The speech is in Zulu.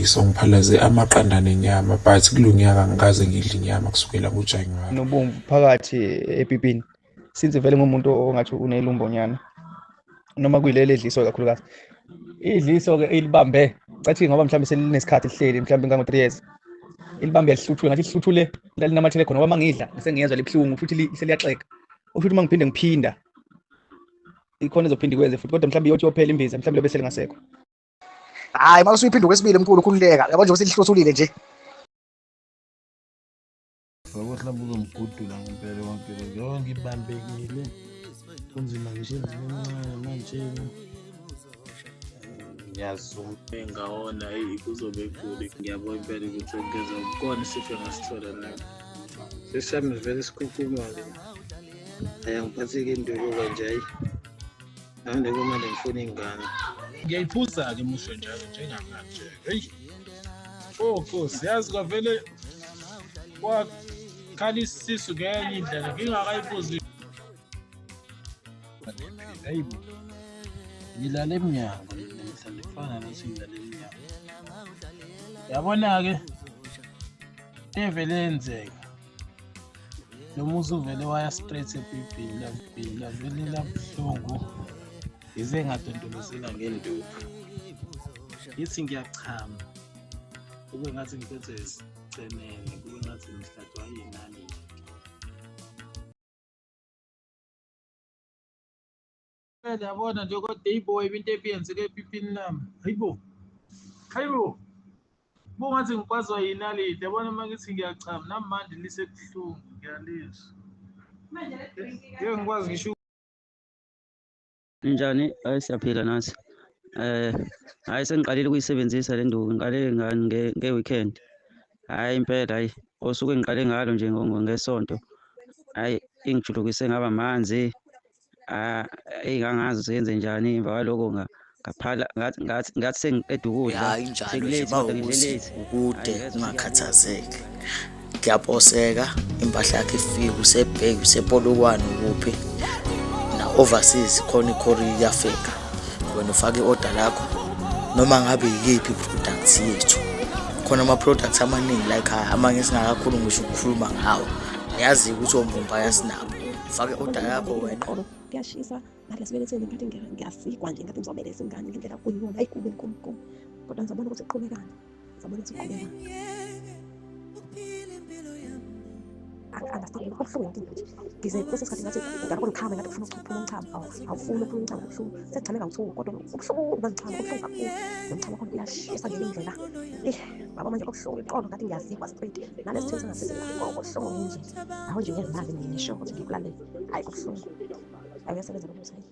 So ngiphalaze amaqanda nenyama, but kulo nyaka angikaze ngidle inyama kusukela ngoJanuwari. Nobomvu phakathi epipini, since vele ngumuntu ongathi unelumbonyana noma kuyileli edliso kakhulukazi. Idliso-ke ilibambe cathi ngoba mhlawumbe selinesikhathi lihleli mhlawumbe ngango-3 years, ilibambe yalihluthule, ngathi lihluthule lalinamathele khona, ngoba mangidla sengiyezwa libuhlungu futhi seliyaxega. Usho ukuthi uma ngiphinde ngiphinda ikhona ezophinde ikwenze futhi, kodwa mhlawumbe iyothi yophela imbiza, mhlawumbe lobe selingasekho. Hhayi, uma usuyiphinda okwesibili mkhulu, khululeka, yabo nje uselihluthulile nje. Yabo mhlawumbe uzomgudula ngempela yonke yonke ibambekile, kunzima ngisho endlini encane manje. Ngiyazuma ngawona, eyi kuzobe kubi. Ngiyabona impela ukuthi ukugeza ukukona isifo engasithola nami. Sesami vele sikhukhuma-ke. Hhayi, angiphatheki induku kanje, hhayi. Nami kumele ngifune ingane. Ngiyayiphuza-ke musho njalo njengamanje. Heyi. Oh Nkosi, yazi kwavele kwakhala isisu ngenye indlela ngingakayibuzi. Hayibo. Ngilala emnyango mina ngihlale kufana nokuthi ngilala emnyango. Yabona-ke evele yenzeka. Lo muzi uvele waya straight ebhibhini, lavele labuhlungu. Ngize ngadondolozela ngenduku. Ngithi ngiyachama. Kube ngathi ngiphethwe isicemene, kube ngathi ngihlatshwa yinaliti. Yabona nje kodwa iboy into ebiyenzeka epipini lami. Hayibo. Hayibo. Bungathi ngikwazwa yinaliti, yabona uma ngithi ngiyachama nami manje lisebuhlungu ngiyalizwa. Ngeke ngikwazi ngisho. Njani? Hayi, siyaphila nathi. Hayi, sengiqalile ukuyisebenzisa le nduku, ngiqale nge-weekend. Hhayi impela, hhayi osuke ngiqale ngalo nje ngeSonto, hhayi ingijulukise ngaba manzi. Ah, eyi ngangazi ukuthi ngenze njani emva kwaloko, ngaphala ngathi ngathi ngathi sengiqeda ukudla. Ya, injalo nje. Seku-late kodwa ngidle Mawukuthi late. ukude, Hhayi, ngezwa ungakhathazeki, kuyaposeka impahla yakho ifike usebheki, usePolokwane, ukuphi na-overseas khona i-courier iyafika. Wena ufake i-order lakho noma ngabe yiyiphi i-product yethu. Khona ama-products amaningi la ekhaya, amanye singakakhulu ngisho ukukhuluma ngawo. Niyazi ukuthi ombumba yasinabo. Ufake i-order yakho wena. Qolo kuyashisa ngathi esibelethweni, ngathi ngiyasikwa nje, ngathi ngizobeletha ingane ngendlela kuyiyona. Hayi, kubi kubi kubi, kodwa ngizobona ukuthi kuqhubekani, ngizobona ukuthi kuqhubekani. Understand, kubuhlungu yonke into nje. Ngize kwesinye isikhathi ngathi ngakho ngichame, ngathi ufuna ukuphuma umchamo, awufuni ukuphuma umchamo, kubuhlungu. Sekuchame kawu-two, kodwa kubuhlungu uma ngichama, kubuhlungu kakhulu. Nomchamo wakhona uyashisa ngenye indlela. Eh baba, manje kubuhlungu iqolo, ngathi ngiyazikwa straight nalesi sitho sengasese, kubuhlungu nje. Awu nje, ngeke ngilale ngisho ukuthi ngikulalele. Hayi, kubuhlungu. Hayi, uyasebenza lo muthi, hayi.